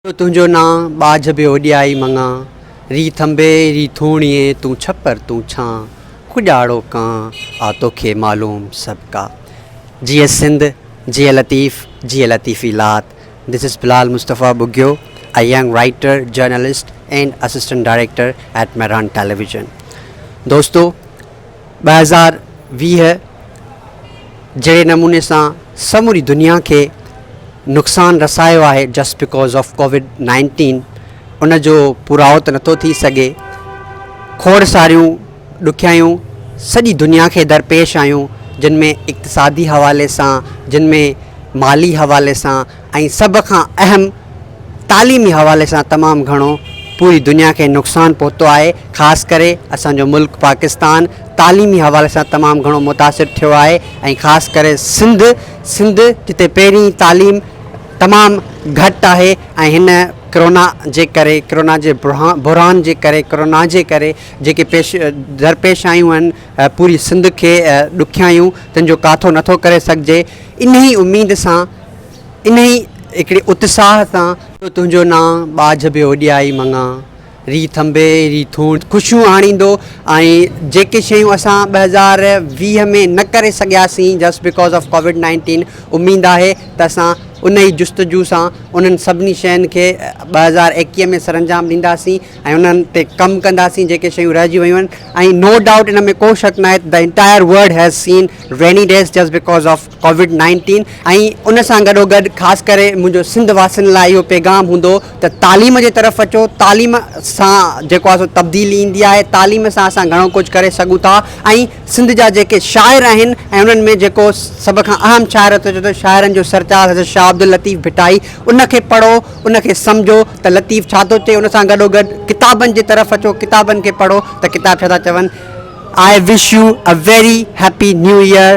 تنهنجو نانء ٻاجهه به اوڏيائي مڱان، ري ٿنڀي ري ٿوڻيي تون ڇپر تون ڇانء، ڪڄاڙو ڪانء آ توکي معلوم سڀ ڪا. جيئي سنڌ جيئي لطيف جيئي لطيفي لات This is Bilal Mustafa Bughio a young writer, journalist and assistant director at Mehran Television. دوستو 2020 جهڙي نموني سان سموري دنيا کي نقصان رسايو آهي جسٽ because of Covid 19 ان جو پورائو ته نٿو ٿي سگهي. کوڙ ساريون ڏکيائيون سڄي دنيا کي درپيش آيون جن ۾ اقتصادي حوالي سان جن ۾ مالي حوالي سان ۽ سڀ کان اهم تعليمي حوالي سان تمام گهڻو پوري دنيا کي نقصان پهتو آهي خاص ڪري اسان جو ملڪ پاڪستان تعليمي حوالي سان تمام گهڻو متاثر ٿيو آهي ۽ خاص ڪري سنڌ سنڌ جتي پهرين تعليم تمام گهٽ آهي ۽ هن ڪرونا جي ڪري ڪرونا جي بحران جي ڪري ڪرونا جي ڪري جيڪي پيش درپيش آيون آهن پوري سنڌ کي ڏکيائيون تن جو ڪاٿو نٿو ڪري سگهجي انهي اميد سان انهي هڪڙي اتساهه سان. تنهنجو نانء ٻاجهه به اوڏيائي مڱان، ري ٿنڀي ري ٿوڻ. خوشيون آڻيندو ۽ جيڪي شيون اسان 2020 ۾ نه ڪري سگهياسين جسٽ because of Covid 19 اميد آهي ته اسان انهي جستجو سان انهن سڀني شين کي 2021 ۾ سرانجام ڏينداسين ۽ انهن تي ڪم ڪنداسين جيڪي شيون رهجي ويون آهن ۽ نو ڊائوٽ ان ۾ ڪو شڪ ناهي ته the entire world has seen rainy days just because of Covid 19 ۽ ان سان گڏو گڏ خاص ڪري منهنجو سنڌ واسين لاء اهو پيغام هوندو ته تعليم جي طرف اچو تعليم سان جيڪو آهي سو تبديلي ايندي آهي تعليم سان اسان گهڻو ڪجهه ڪري سگهون ٿا ۽ سنڌ جا جيڪي شاعر آهن ۽ انهن ۾ جيڪو سڀ کان اهم شاعر ٿو چئي ٿو شاعرن جو سرتاج حضرت شاهه عبداللطيف ڀٽائي ان کي پڙهو ان کي سمجهو ته لطيف ڇا ٿو چئي ان سان گڏو گڏ ڪتابن جي طرف اچو ڪتابن کي پڙهو ته ڪتاب ڇا ٿا چون I wish you a very happy new year.